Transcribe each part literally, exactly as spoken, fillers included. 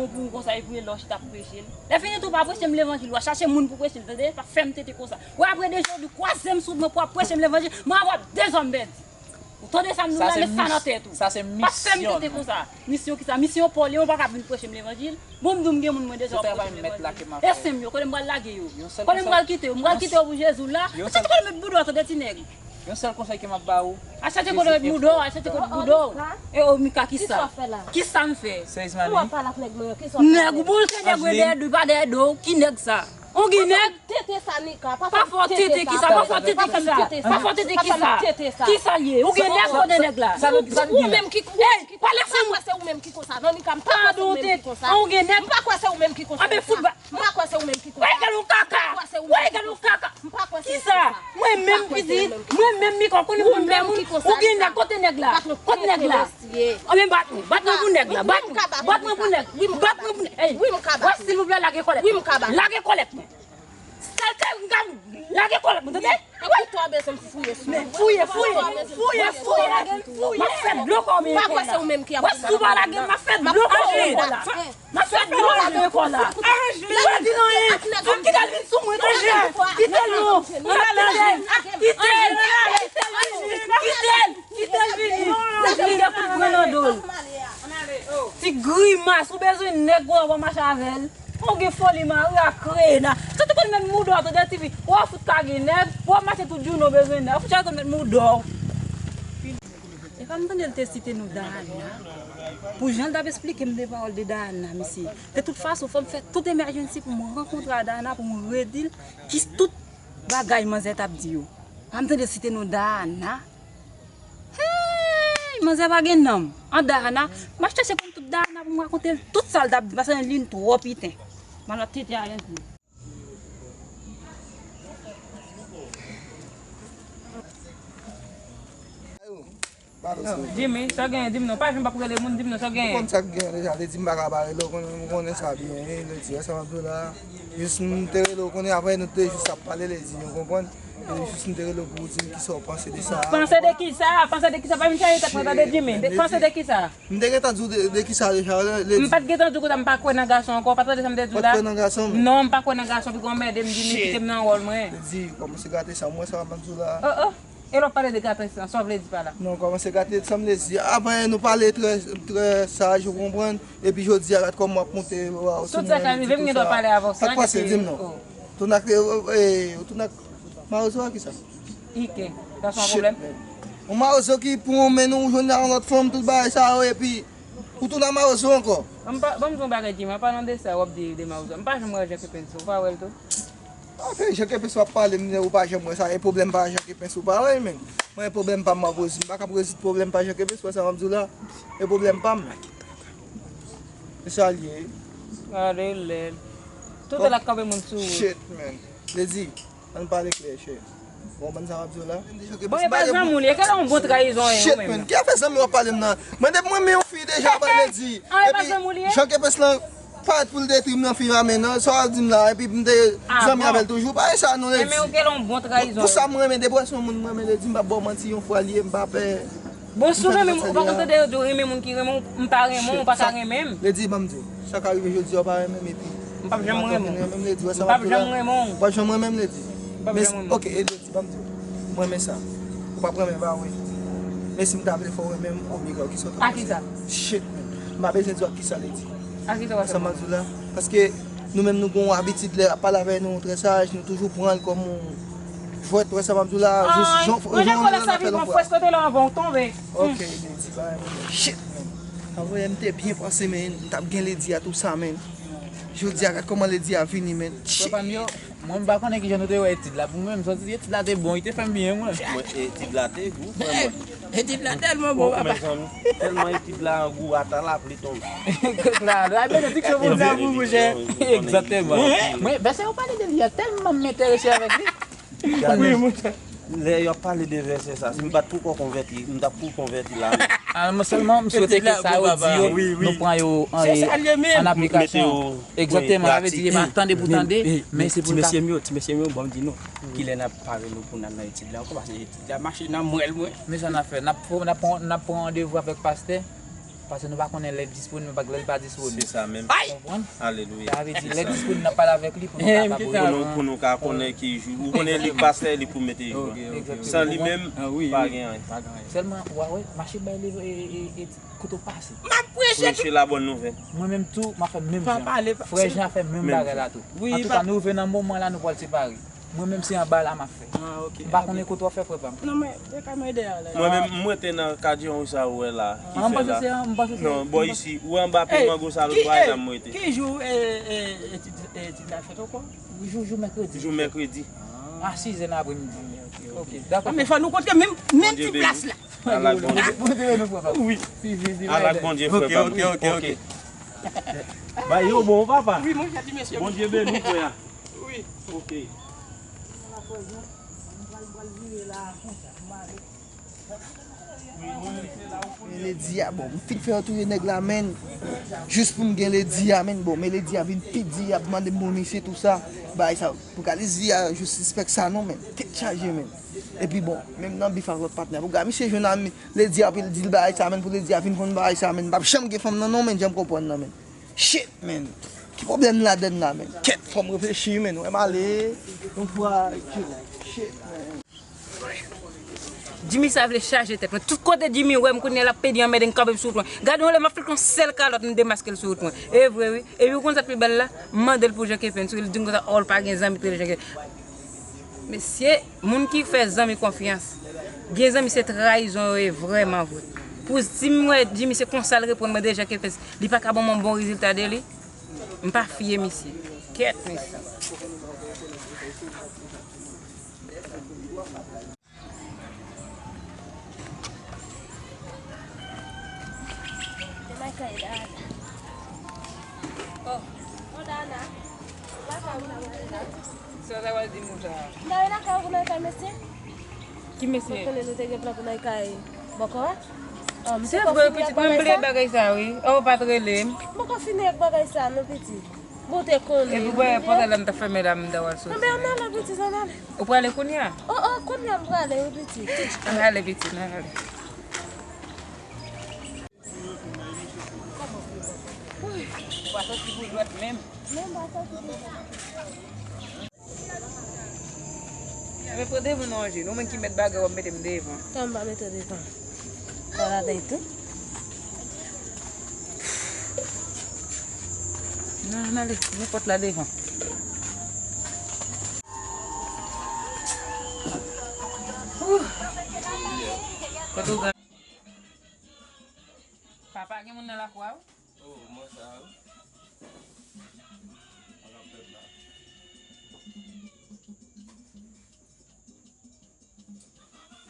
Pou m konsa, epi lè w chita ap preche l. Lè fini tou, pa preche m levanjil, w a chache moun pou preche l, tande? Pa fè m tete konsa. Wè, apre de jou, di kwaze m sou mwen pou ap preche m levanjil, mwen avè w ap de zòm pèdi. Ou tande sa m di w la, met sa nan tèt ou. Sa se misyon. Pa fè m tete konsa. Misyon kisa? Misyon pa w li, ou pa ka vin preche m levanjil. Bon, m di w m gen moun mwen deja w ap preche m levanjil. E se m yo, kote m pral lage yo? Kote m pral kite yo? M pral kite yo pou Jezi w la. Ou tande kote m met bouda w, tande ti nèg? Yon sèl konsèy ke m ap ba ou. A chache kote met mouda w, a chache kote mouda w. E o Mika, kisa? Kisa w fè la? Kisa m fè? Seriously. Ou ap pale ak nèg mwen yo, kisa w fè? Nèg, ou boule se nèg mwen dèyè do, pa dèyè do. Ki nèg sa? Ou gen nèg? Tete sa, Nika, pa fè w tete sa. Pa fè w tete kisa? Pa fè w tete kisa? Pa fè w tete kisa? Kisa l ye? Ou gen nèg, ou gen nèg la? Ou menm ki, ou menm ki, pale fou. M pa kwè se ou menm ki konsa. Non, Nika, m pa kwè se ou menm ki konsa. Ou gen nèg? M pa kwè se ou menm ki konsa. Anben fout ba. M pa kwè se ou menm ki konsa. Wè, gade yon kaka. Wè, gade yon kaka. M pa kwè se ou konsa. Kisa? Mwen menm pitit, mwen menm Mika, ou konnen mwen menm. Ou gen nèg, kote nèg la? Kote nèg la? Anben bat mwen, bat mwen pou nèg la. Bat mwen, bat mwen pou nèg. Bat mwen pou nèg. Ey, wè, silvouplè, lage kòlèt mwen. Lage kòlèt mwen. Sèl ke m ka lage kòlèt mwen, tande? Wi. Ou bezwen fouye sou mwen. Fouye, fouye, fouye, fouye, lage m fouye. M ap fè dlo kò w menm kò la. M pa kwè se ou menm ki ap. Wè, si w pa lage m, m ap fè dlo kò w menm kò la. M ap fè dlo kò w menm kò la. Ou pa di nan anyen. Fòk kite l vin sou mwen, tande? Kite l non. Kite l. Kite l. Kite l. Kite l vini. Li gen kout grenn nan do l. Ti grimas, ou bezwen nèg, ou anvan mache avè l. Ou gen foli mari a kreye la. Sa te konn met mouda w, tande ti fi. Ou a fout ka gen nèg, ou ap mache tout jounen ou bezwen nèg. Ou fout chal konn met mouda w. E pa m tande l te site non Dayana. Pou jan l t ap esplike m de pawòl de Dayana, mesye. De tout fason, fò m fè tout emèjensi pou m rankontre a Dayana, pou m redi l ki tout bagay manzè t ap di yo. Pa m tande l site non Dayana. Hey, manzè pa gen nanm. An Dayana, m ap chèche konn tout Dayana pou m rakonte l tout sa l t ap di, paske li twò piten. Malòt tete a yon jou. Jimmy, sa w genyen, di m non. Pa janm p ap rele moun, di m non, sa w genyen. Ou konn sa k genyen deja, Lady, m pa ka pa rele w, konnen, ou konnen sa byen, wi, Lady, sa m ap di w la. Jis m te rele w, konnen, apre nou te jis ap pale, Lady, ou konprann? E jis m te rele w pou w di m kisa w panse de sa. Panse de kisa? Panse de kisa? Pa vin chaje tèt mwen, tande, Jimmy. Panse de kisa? M te gentan di w de, de kisa deja, Lady. M pa t gentan di w konsa, m pa kwè nan gason ankò. Pa tande sa m te di w la? Ou pa t kwè nan gason? Non, m pa kwè nan gason, piga w anmède m, Jimmy, kite m nan wòl mwen. Lady, kòmanse gate sa, m wè sa m ap di w la. Oh, oh. E lè w pale de gate sa, sa w vle di pa la? Non, kòmanse gate sa m vle di. Avan, nou pale trè, trè saj, ou konprann? Epi jodi a, gad kòman w ap monte, waw, sou mwen, di tout sa. Sa k pase, di m non. Ou tounen ak, e, ou tounen ak mawozo a kisa? Ike, sa se yon pwoblèm? Yon mawozo ki pran men nou, ou jwenn yon lòt fanm, tout bagay sa yo, epi ou tounen ak mawozo ankò. Ban m pa, ban m di yon bagay, Jimmy, an palan de sa, w ap di de mawozo. M pa janm wè Jean Kepens, ou pa wè l tou? Afè Jean Kepens w ap pale, m di ou pa janm wè sa, e pwoblèm pa Jean Kepens ou pa wè, men. Mwen, e pwoblèm pa m m ap rezoud, m pa k ap rezoud pwoblèm pa Jean Kepens, wè sa m ap di w la, e pwoblèm pa m. Se sa l ye. Gade lè l. Tout lè l ap kanpe moun sou wout. Shit, man. Lady, ann pale klè, chè. Ou konprann sa m ap di w la? Bon, e pa zanmi w li ye, kèl yon bon trayizon w ye, ou menm? Shit, man. Ki afè zanmi w ap pale m nan? Mwen, depi mwen renmen yon fi deja, ban Lady. An, e pa zanmi w li ye? Epi Jean Kepens lan parèt pou l detwi m nan fim a, men nan sa w ap di m la, epi m te zanmi avè l toujou, pa gen sa non, Lady. Enben, ou kèl yon bon trayizon w ye. Pou sa m renmen, depi w wè se yon moun m renmen, Lady, m p ap ba w manti, yon fwa l ye, m pa pè. Bon, si w renmen, ou pa konn tande yo di w renmen moun ki renmen w, m pa renmen w, ou pa ka renmen m. Lady, ban m di w, sa ka rive jodi a, w pa renmen m, epi m p ap janm renmen w. M p ap janm renmen w. Ou p ap janm renmen m, Lady. M p ap janm renmen w. Ok, e Lady, ban m di w, m renmen sa. Ou p ap renmen m, pa vre? Men si m ta vle fè w renmen m, o Mika, kisa w ta panse? A kisa? Shit, man. M pa bezwen di w ak kisa, Lady. A kisa w ap fè m? Sa m ap di w la, paske nou menm nou gen yon abitid lè y ap pale avè nou, trè saj, nou toujou pran l kòm yon jwèt, wè sa m ap di w la, jis jan, jan yon nèg ap fè l yon fwa. Frèsko te la anvan w tonbe. Ok, Lady, pa renmen m. Shit, man. Anvre, m te byen panse, men, m t ap gen Lady a tou sa, men. Jodi a, gad kòman Lady a vini, men. Shit. Frè pa m yo, mwen m pa konnen kijan nou te wè etid la. Pou mwen, m santi etid la te bon, li te fè m byen, mwen. Mwen, etid la te gou, frè mwen. Etid la tèlman bon, papa. Mezanmi, tèlman etid la an gou, ata lapli tonbe. La, la, benediksyon pou nou, monchè. Egzakteman. Mwen, vèsè yo pale de li a, tèlman m enterese avèk li. Wi, monchè. Lè y ap pale de vèsè sa, si m pa t poko konvèti, m t ap tou konvèti la. A, mwen sèlman, m swete ke sa yo di yo, nou pran yo an, an aplikasyon. Egzakteman, sa vle di, e pa tande pou tande, men se pou l ka. Ti mesye m yo, ti mesye m yo, ban m di nou, kilè n ap pare nou pou n al nan etid la ankò, paske etid la mache nan mwèl mwen. Men sa n ap fè, n ap, n ap pran, n ap pran randevou avèk pastè. Paske nou pa konnen lè l disponib, nou pa lè l pa disponib. Se sa menm. Ay! Konprann? Alelouya. Sa vle di, lè l disponib, n ap pale avèk li pou nou kapab. Pou nou, pou nou ka konnen ki jou. Ou konnen li k pastè, li pou mete jou. Egzakteman. San li menm, pa gen anyen. Sèlman, w a wè, mache bay li, e, e, e, kote w pase. M ap preche. Preche la bòn nouvèl. Mwen menm tou, m ap fè menm jan. Frè Jan fè menm bagay la tou. Antouka, nou rive nan moman la, nou pral separe. Mwen menm se anba la m ap fè. Ah, ok. M pa konnen kote w ap fè, frè pa m. Non, men, se ka mwen dèyè la. Mwen menm, mwen te nan kadyon sa ou wè la, ki fè la. Ah, m panse se, m panse se. Non, bò isi, ou anba pye mango sa lòt bò la m rete. Ki jou, e, e, etid, etid la fèt ankò? Jou, jou mèkredi. Jou mèkredi. A sizè nan apremidi. Ok, dakò. Men fò nou kontre menm, menm ti plas la. Ala k Bondye. Bondye beni nou, frè pa m. Wi. Ala k Bondye, frè pa m. Ok, ok, ok, ok. Ba yo bon, papa. Wi, monchè, ti mesye. Bondye beni w, frè. Wi. Ok. Men Lady a, bon, m fin fè yo touye nèg la, men. Jis pou m gen Lady a, men. Bon, men Lady a vin pi di, ap mande m pou misye, tou sa. Bagay sa, pou Galizi a, jis respè sa, non, men. Tèt chaje, men. Epi bon, menm nan bif ak lòt patnè. Pou gade misye jwenn a Lady a, pou l di l bagay sa, men, pou Lady a vin konn bagay sa, men. M p ap janm gen fanm nan, non, men, janm konprann nan, men. Shit, men. Ki pwoblèm ladann la, men? Kèt, fò m reflechi, men. Wè m ale, yon fwa, shit, men. Jimmy sa vle chaje tèt mwen. Tout kote Jimmy wè m kounye a l ap pedi anmède m kanpe m sou wout mwen. Gade yon lè m ap fè l yon sèl kalòt m demaske l sou wout mwen. E vre wi. Epi ou konn sa k pi bèl la? M mande l pou Jean Kepens wi, li di m konsa, oh, l pa gen zanmi ki rele Jean Kepens. Mesye, moun ki fè zanmi konfyans, gen zanmi se trayizon yo ye vrèman vre. Pou si m wè Jimmy se konsa l reponn mwen de Jean Kepens, li pa ka ban mwen bon rezilta de li, m pa fye misye. Kèt mesye. Sa w ta pral di m konsa? M ta ye lakay ou nan kay mesye. Ki mesye? Mwen konnen nou te gen plan pou n al kay bòkò a. Se vre, pitit mwen, m bliye bagay sa wi. Oh, ou pa t rele m. M poko fini ak bagay sa non, pitit. Bon, te konnen. Epi w wè pòt la m t ap fèmen la, m ta pral soti. Anben, ann ale, pitit, ann ale. Ou prale kounye a? Oh, oh, kounye a m prale, wi, pitit. Ann ale, pitit, ann ale. Ou pa soti pou jwèt menm. Non, m pa soti pou jwèt. Men pran devan nou anje, nou menm ki mèt bagay, w ap mete m devan. Kòman m pa mete w devan? Sa ladan tou. Non, ann ale, men pòt la devan. Kote w gen? Papa, gen moun nan lakou a wi. Oh, mwen sa wi. Mwen ap fèt la.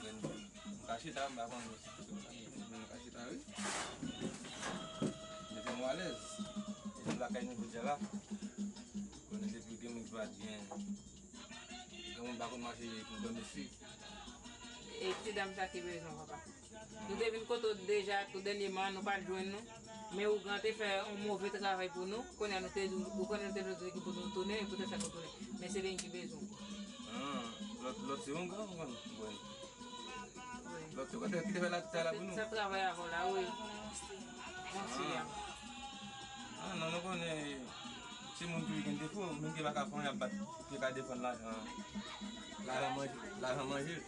Men m ka chita, m pa konn si se sa. Men m ka chita wi. Mete nou alèz. E nou lakay nou jodi a la. Konnen depi gen moun ki pa t gen, gen moun pa konn mache pou dòmi si. E ti dam sa ki bezwen papa. Nou te vin kote w deja tou dènyèman, nou pa t jwenn nou. Men ougan te fè yon move travay pou nou. Kounye a nou te, ou konnen nou te vle di ki pou nou tounen, e poutèt sa nou tounen. Men se li menm ki bezwen w. Ah, lòt, lòt se ougan, ougan. Bon. Lòt se kote ki te fè la, sa la pou nou. Sa travay avè w la, wi. Bon, si a. Ah, non, nou konnen. Se moun ki gen defo, moun ki pa ka fè anyen, ap bat, ki ka defann lajan, lajan manje, lajan manje.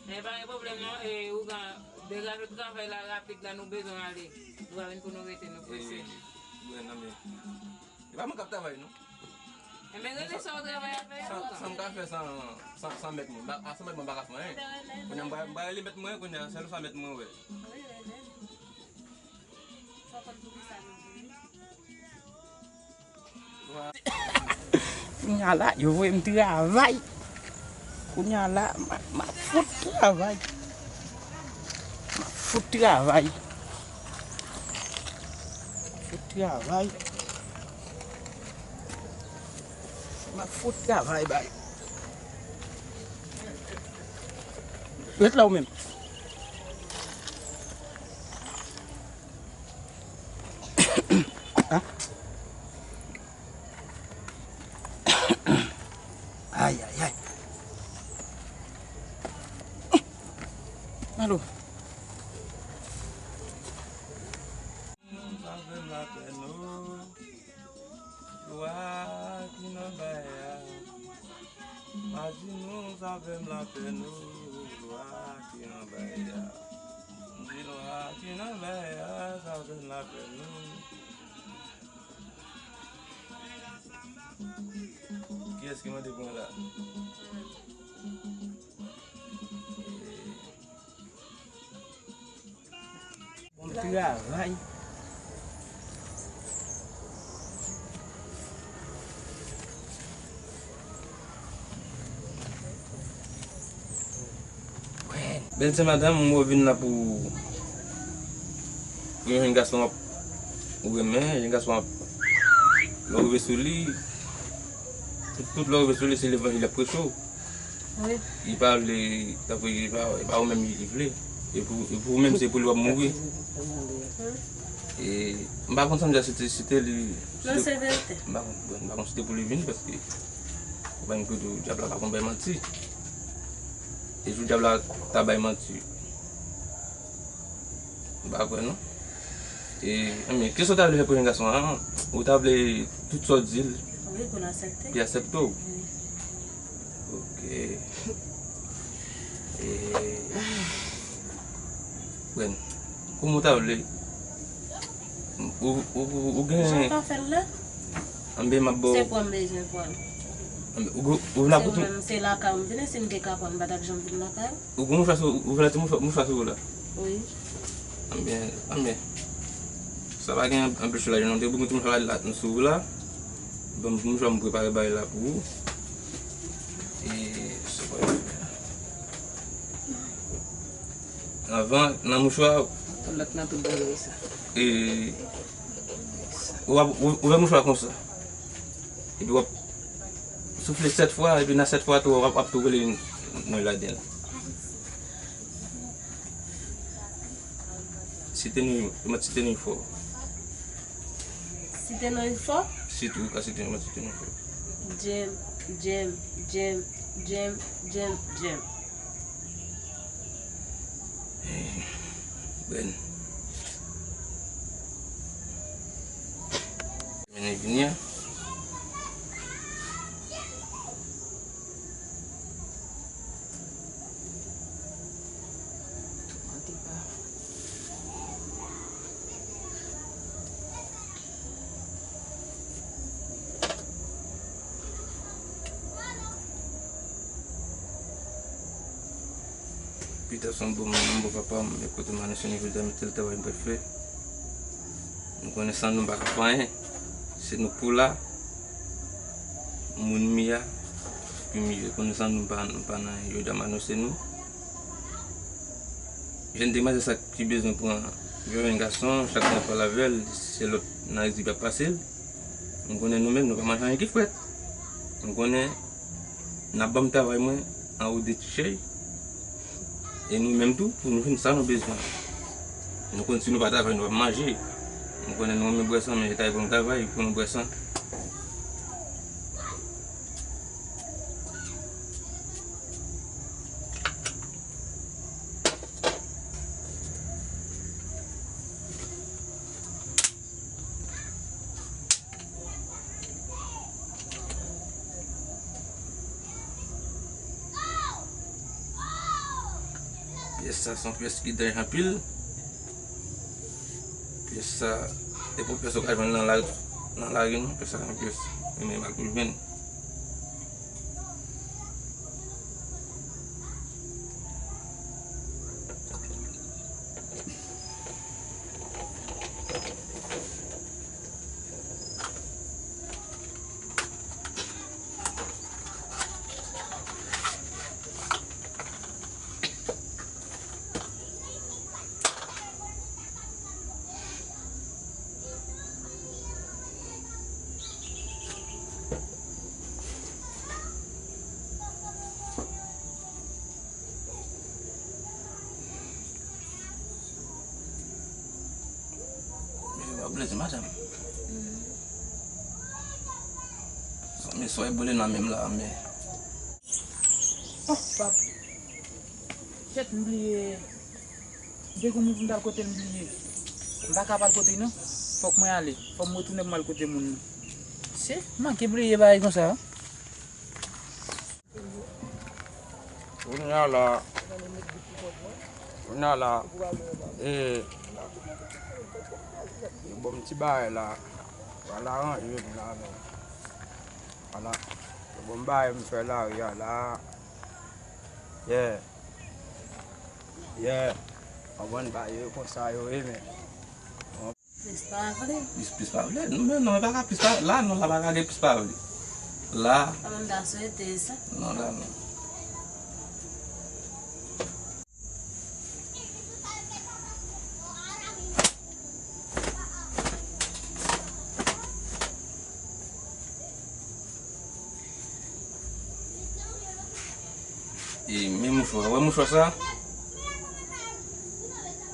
Men pa gen pwoblèm non, e, ougan, degaje w travay la rapid la, nou bezwen ale. Nou pa vin pou nou rete, nou prese. E, bwè, non, men, e pa mwen k ap travay, non. Enben, rele sa w travay a fè a, ougan. Sa m ka fè san, san, san mèt mwen. Ba, a san mèt mwen, m pa ka fè anyen. Kounye a, m pa, m pa rele mèt mwen, kounye a, sèl sa mèt mwen wè. Wi, rele. Fò konn poukisa nou vini. Kounye a la, yo voye m travay. Kounye a la, m a, m a fout travay. M a fout travay. M a fout travay. M a fout travay, bay. Ret la ou menm. Ah. Ay, ay, ay. Alo. Fè nou lwa ki nan bay la. Di lwa ki nan bay la, sa fè n lapè nou. Kiyès ki mande pwen la? Bon travay. Bèl ti madanm, mwen vin la pou yon jèn gason ap ou renmen, jèn gason ap lè w rive sou li, tout, tout lè w rive sou li, se levanjil l ap preche w. Wi. Li pa vle, tankou li pa, li pa ou menm li vle. E pou, e pou ou menm, se pou li w ap mouri. E m pa konn sa m di a, si te, si te li, si Non, te, se verite. M pa konn, bon, m pa konn si te pou li vini, paske ou pa gen kote dyab la pa konn bay manti. E jou dyab la ta bay manti. M pa kwè non. E, men, kisa w ta vle fè pou jèn gason an? Ou ta vle tout sa w di l Wi, pou l aksepte. Li aksepte w? Wi. Ok. E, bon, kòman w ta vle? Ou, ou, ou, ou gen Jan w ka fè l la? Anben, m ap ba w Se pran m bezwen pran. Anben, ou, ou, ou vin Se ap ou menm, se lakay ou m vini, si m te ka pran, m pa t ap janm vin lakay ou. Ou gen mouchwa sou, ou vle ti mouchwa, mouchwa sou ou la? Wi. Anben, anben. Sa pa gen anpil chou la, jan nou te gen ti mouchwa la, la sou ou la. Bon, ti mouchwa m prepare bay la pou ou. E, sa pa gen. Anvan, nan mouchwa. Lòt nan tout bagay sa. E, ou ap, ou, ouvè mouchwa konsa. Epi w ap soufle sèt fwa, epi nan sèt fwa tou, w ap, ap tou rele non ladan l. Site non, ou mèt site non fò. Site non fò? Site, ou ka site, ou mèt site non fò. Jem, Jem, Jem, Jem, Jem, Jem. Bèn. Mennen vini an. Pita se yon bon moun, yon bon papa m, men kote m ale se nivou dam tel travay m pral fè. M konnen san nou m pa ka fè anyen. Se nou k pou la. Moun m ye a, epi m ye. Konnen san nou m pa, m pa nan anyen. Yo dam anonse nou. Jèn demwazèl sa ki bezwen pran yon jèn gason, chak mwen pale avè l, se lòt nan egzip y ap pase l. M konnen nou menm, nou pa manje anyen ki frèt. M konnen n ap ban m travay mwen anwo de ti chèy. E nou menm tou, pou nou jwenn sa nou bezwen. Nou konn si nou pa travay, nou p ap manje. M konnen nou renmen bwè san, men e ta pou nou travay, pou nou bwè san. Pyès sa se yon pyès ki danje anpil. Pyès sa, e pou pyès ou ka jwenn nan la, nan lari non, pyès sa se yon pyès, men mal pou jwenn. Mesye, w ap blese madanm. Mesye, w ap boule nan men m la, men. Oh, pap. Shit, m bliye. Gen gwo moun pou m t al kote l, m bliye. M pa ka pa al kote l non. Fòk mwen ale. Fòk m retounen pou m al kote moun nan. Se, m manke bliye bagay konsa. Wi, Kounye a la, kounye a la, e, yo ban m ti bagay la. Pral aranje m la menm. Vwala. Yo ban m bagay m fè lari a la. Yeah. Yeah. Konprann bagay yo konsa yo ye, men. Plis pa vle. Plis, plis pa vle. Non, men non, e pa ka plis pa, la non, la pa ka gen plis pa vle. La. Mwen menm ta swete sa. Non, la non. E men mouchwa, wè mouchwa sa?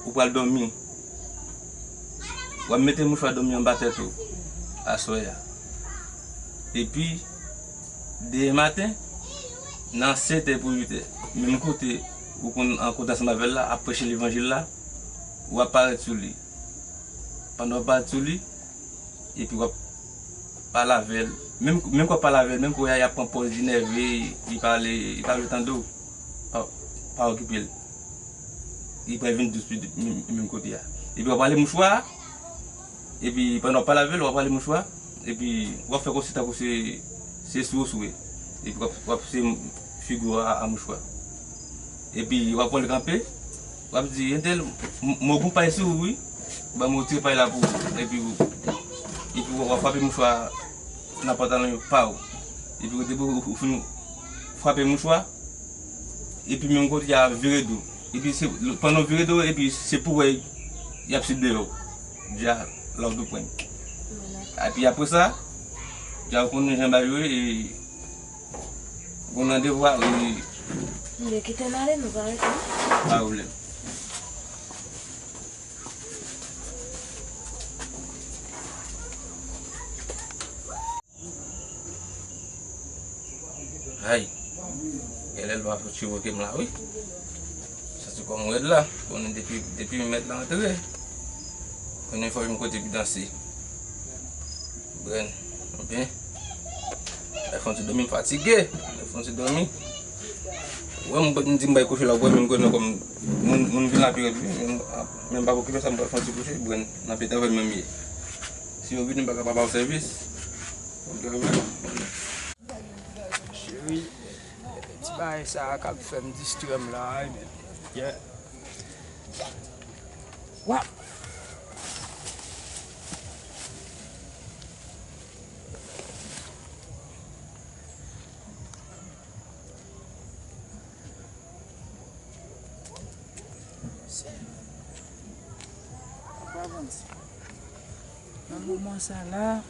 Ou pral dòmi. W ap mete mouchwa dòmi anba tèt ou aswè a. Epi, demen maten, nan sèt è pou uit è, menm kote ou konn rankontre ansanm avè l la, ap preche levanjil la, w ap parèt sou li. Pandan w ap parèt sou li, epi w ap pale avè l. Menm, menm kò w ap pale avè l, menm kò w ap pran pòz li nève, li pale, li pa vle tande w. Pa, pa okipe l. Li pral vin dous pi menm, menm kote a. Epi w ap rale mouchwa a, epi pandan w ap pale avè l, w ap rale mouchwa a, epi w ap fè kòmsi tankou se, se sou w sou e. Epi w ap, w ap se figi w a, a mouchwa. Epi w ap pran l kanpe, w ap di, "Entèl, m, m gen yon pay sou ou wi, ban m retire pay la pou ou." Epi w, epi w ap frape mouchwa nan pantalon pa w. Epi depi w, ou fin frape mouchwa, epi menm kote a vire do. Epi se, pandan w vire do, epi se pou wè y ap sot deyò. Dja, la w tou pran. Epi apre sa, dja w konnen jan bagay yo ye, e, Bon, nan devwa, wi. M vle kite n ale, nou pa rete, non? Pa pwoblèm. Ay, genlè lwa sot cheve m la, wi. Santi kò m rèd la. Konnen depi, depi mèt la antre, konnen fò m kote pou danse. Bren, byen. Lè fon ti dòmi, m fatige. Lè fon ti dòmi. Wè, m, m di m bay kouche la, wè, menm konnen kòm moun, moun vin la pi rèd, wi. Men, men m pa okipe sa, m pral fon ti kouche, bren, nan pete avè l menm ye. Si yo vini, m pa ka pa ba w sèvis. Cheri, ti bagay sa a k ap fè m distrè m la, wi, men. Yeah. Wa! Nan moman sa la,